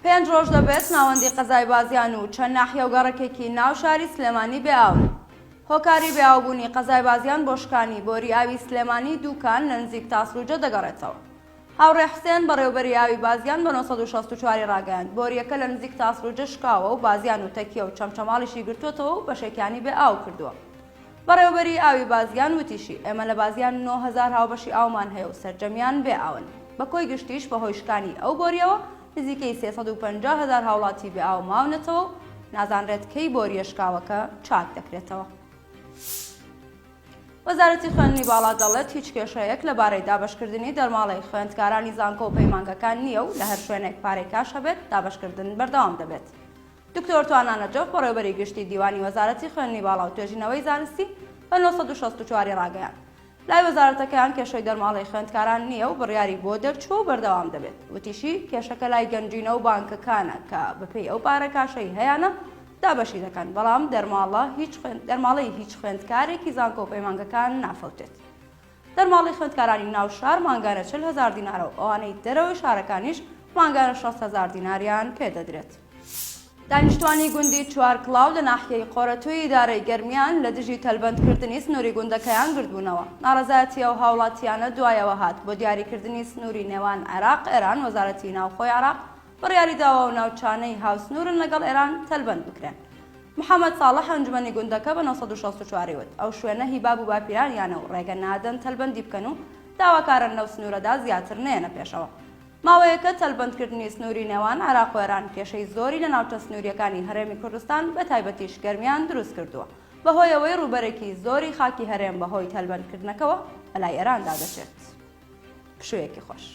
پێنج ڕۆژ دەبێت ناوەندی قەزای بازیان و چەند ناحیە و گەڕەکێکی ناو شاری سلێمانی بێ ئاون. هۆکاری بێ ئاوبوونی قەزای بازیان بۆ شکانی بۆری ئاوی سلێمانی دووکان لە نزیک تاسڵوجە دەگەڕێتەوە. هاوڕێ حوسێن بەڕێوبەری ئاوی بازیان بە 964 ی ڕاگەیاند، بۆرییەکە لە نزیک تاسڵوجە شکاوە و بازیان و تەکیە و چەمچەماڵیشی گرتووەتەوە و بەشێکیانی بێ ئاو کردووە. بەڕێوەبەری ئاوی بازیان وتیشی، ئێمە لە بازیان 9000 هاوبەشی ئاومان هەیە و سەرجەمیان بێ ئاون. بە کۆی گشتیش بەهۆی شکانی ئەو بۆرییەوە نزیکەی 350 هەزار هاوڵاتی بێ ئاو ماونەتەوە و نازانرێت کەی بۆرییە شکاوەکە چاک دەکرێتەوە. وەزارەتی خوێندنی باڵا دەڵێت، هیچ کێشەیەک لەبارەی دابەشکردنی دەرماڵەی خوێندکارانی زانکۆ و پەیمانگەکان نییە و لە هەر شوێنێک پارەی کاش هەبێت دابەشکردن بەردەوام دەبێت. دکتۆر توانا نەجەف بەڕێوەبەری گشتی دیوانی وەزارەتی خوێندنی باڵا و توێژینەوەی زانستی بە 964 ی ڕاگەیاند، لای وەزارەتەکەیان کێشەی دەرماڵەی خوێندکاران نییە و بڕیاری بۆ دەرچووە و بەردەوام دەبێت. وتیشی، کێشەکە لای گەنجینە و بانکەکانە کە بەپێی ئەو پارە کاشەی هەیانە دابەشی دەکەن، بەڵام دەرماڵە هیچ دەرماڵەی هیچ خوێندکارێکی زانکۆ و پەیمانگەکان نافەوتێت. دەرماڵەی خوێندکارانی ناو شار مانگانە 40 هەزار دینارە و ئەوانەی دەرەوەی شارەکانیش مانگانە 60 هەزار دیناریان پێدەدرێت. دانیشتوانی گوندی چوارکڵاو لە ناحیەی قۆرەتووی ئیدارەی گەرمیان لە دژی تەلبەندکردنی سنووری گوندەکەیان گردبوونەوە. ناڕەزایەتی ئەو هاوڵاتییانە دوای ئەوە هات، بۆ دیاریکردنی سنووری نێوان عێراق ئێران وەزارەتی ناوخۆی عێراق بڕیاری داوە ئەو ناوچانەی هاوسنوورن لەگەڵ ئێران تەلبەند بکرێن. محەمەد ساڵح ئەنجومەنی گوندەکە بە 964 ی وت، ئەو شوێنە هی باب و باپیرانیانە و ڕێگە نادەن تەلبەندی بکەن و داواکارن لەو سنوورەدا زیاتر نەیەنە پێشەوە. ماوەیەکە تەلبەندکردنی سنووری نێوان عێراق و ئێران کێشەی زۆری لە ناوچە سنوورییەکانی هەرێمی کوردستان بە تایبەتیش گەرمیان دروست کردووە بەهۆی ئەوەی ڕووبەرێکی زۆری خاکی هەرێم بەهۆی تەلبەندکردنەکەوە بەلای ئێراندا دەچێت. پشوویەکی خۆش.